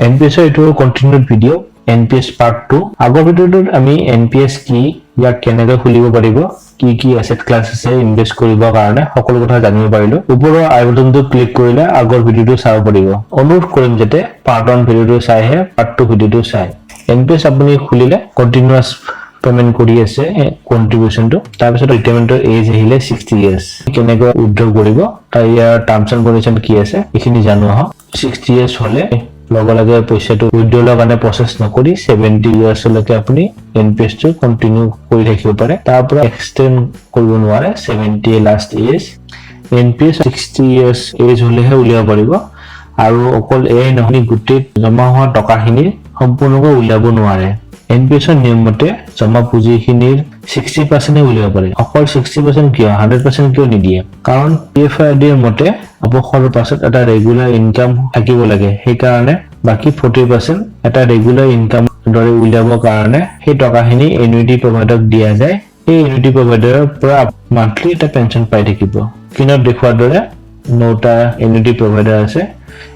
N P এছৰ এইটো continued video', N P S part 2। আগৰ ভিডিঅ'টোত আমি এন পি এছ কি, ইয়াক কেনেকৈ খুলিব পাৰিব, কি কি এছেট ক্লাছ আছে ইনভেষ্ট কৰিবৰ কাৰণে, সকলো কথা জানিব পাৰিলো। ওপৰৰ আই বাটনটো ক্লিক কৰিলে আগৰ ভিডিঅ'টো চাব পাৰিব। অনুৰোধ কৰিম যাতে পাৰ্ট 1 ভিডিঅ'টো চাইহে পাৰ্ট 2 ভিডিঅ'টো চাই। এন পি এছ আপুনি খুলিলে, কণ্টিনিউৱাছ পেমেণ্ট কৰি আছে কণ্ট্ৰিবিউশ্যনটো, তাৰপিছত ৰিটায়াৰমেণ্টৰ এজ আহিলে 60 ইয়াৰ্ছ, কেনেকৈ উইড্ৰ কৰিব, তাৰ ইয়াৰ টাৰ্মছ এণ্ড কণ্ডিশ্যন কি আছে, এইখিনি জানো আহক। 60 ইয়াৰ্ছ হ'লে লগে লগে পইচাটো উইড্ৰলৰ কাৰণে প্ৰচেছ নকৰি 70 ইয়াৰ্ছলৈকে আপুনি এন পি এছটো কণ্টিনিউ কৰি থাকিব পাৰে। তাৰ পৰা এক্সটেণ্ড কৰিব নোৱাৰে। 70 last as. N P S 60 years as হ'লেহে উলিয়াব পাৰিব। আৰু অকল এয়াই নহয়, গোটেই জমা হোৱা টকাখিনি সম্পূৰ্ণকৈ উলিয়াব নোৱাৰে। এন পি এছৰ নিয়ম মতে জমা পুঁজিখিনিৰ 60%-এ উলিয়াব পাৰে। অকল 60% কিয়, 100% কিয় নিদিয়ে? কাৰণ পি এফ আৰ ডিৰ মতে অৱসৰৰ পাছত এটা ৰেগুলাৰ ইনকাম থাকিব লাগে। সেইকাৰণে বাকী 40% এটা ৰেগুলাৰ ইনকাম দৰে উলিয়াবৰ কাৰণে সেই টকাখিনি এনুইটি প্ৰভাইডাৰক দিয়া যায়। সেই এনুইটি প্ৰভাইডাৰৰ পৰা মান্থলি এটা পেঞ্চন পাই থাকিব। স্ক্ৰীণত দেখুৱাৰ দৰে নটা এনুইটি প্ৰভাইডাৰ আছে।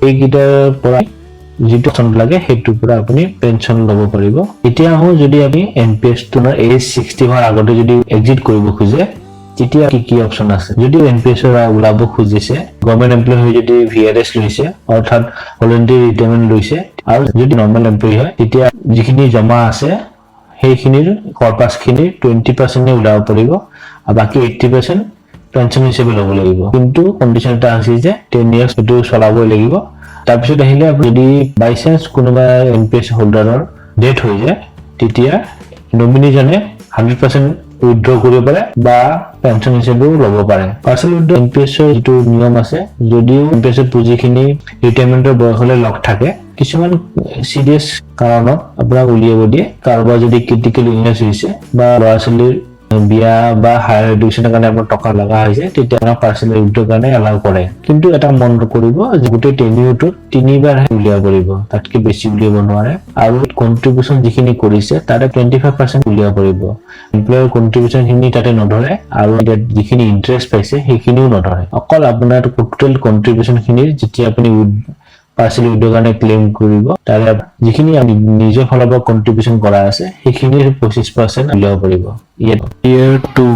এইকেইটাৰ পৰা যিটো অপশ্যন লাগে, সেইটোৰ পৰা আপুনি পেঞ্চন ল'ব পাৰিব। এতিয়া আহোঁ, যদি আমি এন পি এছ টো এজ 60 হোৱাৰ আগতে যদি এক্সিট কৰিব খোজে, তেতিয়া কি কি অপশ্যন আছে? যদি এন পি এছৰ ওলাব খুজিছে, গভৰ্ণমেণ্ট এমপ্লয় হৈ যদি ভি আৰ এছ লৈছে, অৰ্থাৎ ভলেণ্টাৰী ৰিটায়াৰমেণ্ট লৈছে, আৰু যদি নৰ্মেল এমপ্লয়ী হয়, তেতিয়া যিখিনি জমা আছে সেইখিনিৰ কৰ্পাছখিনিৰ 20%-এ ওলাব পাৰিব আৰু বাকী 80% পেঞ্চন হিচাপে ল'ব লাগিব। কিন্তু কণ্ডিশ্যন এটা আছে যে 10 ইয়াৰ্ছ এইটো চলাবই লাগিব। তাৰপিছত আহিলে আপুনি যদি বাই চান্স কোনোবা এন পি এছ হোল্ডাৰৰ ডেথ হৈ যায়, তেতিয়া নমিনীজনে 100% উইড্ৰ কৰিব পাৰে বা পেঞ্চন হিচাপেও ল'ব পাৰে। পাৰ্চেল উইড্ৰ এন পি এছৰ যিটো নিয়ম আছে, যদিও এন পি এছৰ পুঁজিখিনি ৰিটায়াৰমেণ্টৰ বয়সলৈ লগ থাকে, কিছুমান চিৰিয়াছ কাৰণত আপোনাক উলিয়াব দিয়ে। কাৰোবাৰ যদি ক্ৰিটিকেল ইলনেছ হৈছে বা ল'ৰা ছোৱালীৰ বিয়া বা হায়াৰ এডুকেশ্যনৰ কাৰণে আপোনাৰ টকা লগা হৈছে, তেতিয়া আপোনাক পাৰ্চেল উইড্ৰৰ কাৰণে এলাউ কৰে। কিন্তু এটা মন কৰিব যে গোটেই টেনিউৰটোত তিনিবাৰহে উলিয়াব পাৰিব, তাতকে বেছি উলিয়াব নোৱাৰে। আৰু কণ্ট্ৰিবিউশ্যন যিখিনি কৰিছে, তাৰে 25% উলিয়াব পাৰিব। এমপ্লয়ৰ কণ্ট্ৰিবিউশ্যন খিনি তাতে নধৰে আৰু ইয়াত যিখিনি ইণ্টাৰেষ্ট পাইছে, সেইখিনিও নধৰে। অকল আপোনাৰ টোটেল কণ্ট্ৰিবিউশ্যন খিনিৰ যেতিয়া আপুনি পাৰ্চেল উইড্ৰৰ কাৰণে ক্লেইম কৰিব, তাৰে যিখিনি আপুনি নিজৰ ফালৰ পৰা কণ্ট্ৰিবিউশ্যন কৰা আছে, সেইখিনিৰ 25% উলিয়াব পাৰিব। ইয়াত ইয়েৰ 2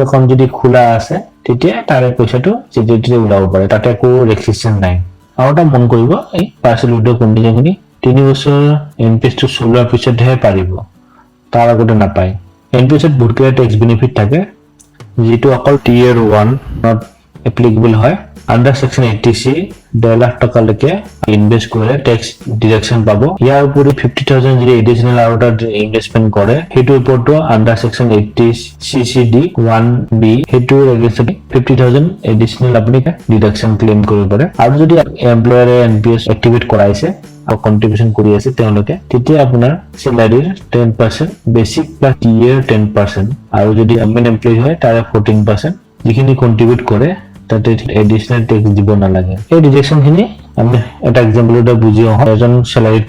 এখন যদি খোলা আছে, তেতিয়া তাৰে পইচাটো যেতিয়া তেতিয়া ওলাব পাৰে, তাতে একো ৰেষ্ট্ৰিকশ্যন নাই। আৰু এটা মন কৰিব, এই পাৰ্চেল উইড্ৰ কণ্ডিশ্যনখিনি 3 বছৰ এন পি এছটো চলোৱাৰ পিছতহে পাৰিব, তাৰ আগতে নাপায়। এন পি এছত বহুতকেইটা টেক্স বেনিফিট থাকে, যিটো অকল টিয়াৰ 1ত এপ্লিকেবল হয়। আণ্ডাৰ ছেকশ্যন 80চি 1.5 লাখ টকালৈকে ইনভেষ্ট কৰিলে টেক্স ডিডাকশ্যন পাব। ইয়াৰ উপৰি 50,000 যদি এডিচনেল আৰু এটা ইনভেষ্টমেণ্ট কৰে, সেইটোৰ ওপৰতো আণ্ডাৰ ছেকশ্যন 80CCD 1B, সেইটোৰ এগেইনষ্টত 50,000 এডিচনেল আপুনি ডিডাকশ্যন ক্লেইম কৰিব পাৰে। আৰু যদি এমপ্লয়াৰে এন পি এছ এক্টিভেট কৰাইছে আৰু কণ্ট্ৰিবিউশ্যন কৰি আছে তেওঁলোকে, তেতিয়া আপোনাৰ চেলাৰীৰ 10% বেচিক প্লাছ ডিএৰ 10% আৰু যদি গভৰ্ণমেণ্ট এমপ্লয়ী হয়, তাৰে 14% যিখিনি কণ্ট্ৰিবিউট কৰে, তাতে এডিচনেল টেক্স দিব নালাগে। এই ডিডাকশ্যন খিনি আমি এটা এক্সাম্পল এটা বুজি আহোঁ, এজন চেলাৰী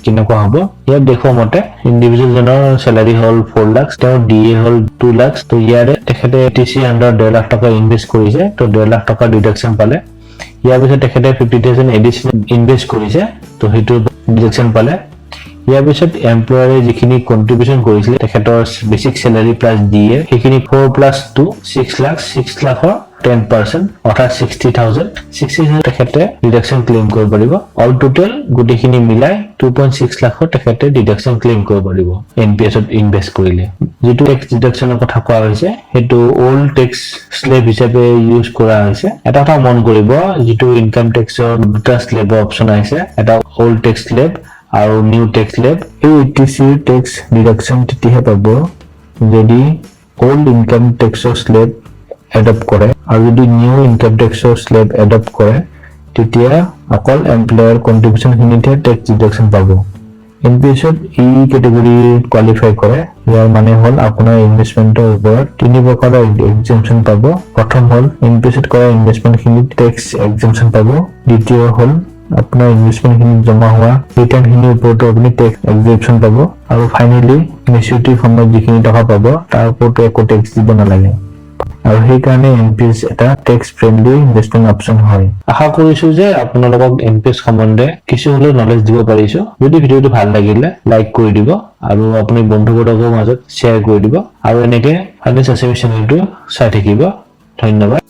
কেনেকুৱা হ'ব। ইয়াত দেখুওৱা মতে ইণ্ডিভিজুৱেলজনৰ চেলাৰী হ'ল 4 লাখ, তেওঁৰ ডি এ হ'ল 2 লাখ। তো ইয়াৰে তেখেতে এইট্টি চি আণ্ডাৰ 1.5 লাখ টকা ইনভেষ্ট কৰিছে, তো 1.5 লাখ টকা ডিডাকশ্যন পালে। ইয়াৰ পিছত তেখেতে 50,000 এডিচনেল ইনভেষ্ট কৰিছে, তো সেইটো ডিডাকশ্যন পালে। ইয়াৰ পিছত এমপ্লয়াৰে যিখিনি কণ্ট্ৰিবিউশ্যন কৰিছিলে, তেখেতৰ basic salary plus D A, সেইখিনি 4 প্লাছ 2 6 লাখ, 6 লাখৰ 10% অৰ্থাৎ 60,000, 60,000 তেখেতে ডিডাকশ্যন ক্লেইম কৰিব পাৰিব। অল টোটেল গোটেইখিনি মিলাই 2.6 লাখৰ তেখেতে ডিডাকশ্যন ক্লেইম কৰিব পাৰিব এন পি এছত ইনভেষ্ট কৰিলে। যিটো টেক্স ডিডাকশ্যনৰ কথা কোৱা হৈছে, সেইটো অল্ড টেক্স স্লেব হিচাপে ইউজ কৰা হৈছে। এটা কথা মন কৰিব, যিটো ইনকাম টেক্সৰ দুটা স্লেবৰ অপশ্যন আহিছে, এটা অল্ড টেক্স স্লেব আৰু নিউ টেক্স স্লেব। এই এইট্টি চিৰ টেক্স ডিডাকশ্যন তেতিয়াহে পাব যদি অল্ড ইনকাম টেক্সৰ স্লেব এডপ্ট কৰে, আৰু যদি নিউ ইনকাম টেক্সৰ স্লেব এডপ্ট কৰে, তেতিয়া অকল এমপ্লয়াৰ কণ্ট্ৰিবিউশ্যন খিনিতহে টেক্স ডিডাকশ্যন পাব। এন পি এছত ই কেটেগৰী কোৱালিফাই কৰে। ইয়াৰ মানে হ'ল আপোনাৰ ইনভেষ্টমেণ্টৰ ওপৰত তিনি প্ৰকাৰৰ এক্সেম্পশ্যন পাব। প্ৰথম হ'ল এন পি এছত কৰা ইনভেষ্টমেণ্ট খিনিত টেক্স এক্সেম্পশ্যন পাব। দ্বিতীয় হ'ল আপোনাৰ ইনভেষ্টমেণ্ট খিনিত জমা হোৱা ৰিটাৰ্ণ খিনিৰ ওপৰতো আপুনি টেক্স এক্সেম্পশ্যন পাব আৰু ফাইনেলি মেচিউৰিটিৰ সময়ত যিখিনি টকা পাব, তাৰ ওপৰতো একো টেক্স দিব নালাগে। আৰু সেইকাৰণে এনপিএছ এটা টেক্স ফ্ৰেণ্ডলি ইনভেষ্টমেণ্ট অপশ্যন হয়। আশা কৰিছো যে আপোনালোকক এনপিএছ সম্বন্ধে কিছু হ'লেও নলেজ দিব পাৰিছো। যদি ভিডিঅ'টো ভাল লাগিলে লাইক কৰি দিব আৰু আপুনি বন্ধুবৰ্গৰ মাজত শ্বেয়াৰ কৰি দিব আৰু এনেকে ফাইনেন্স আছামিজ চেনেলটো চাই থাকিব। ধন্যবাদ।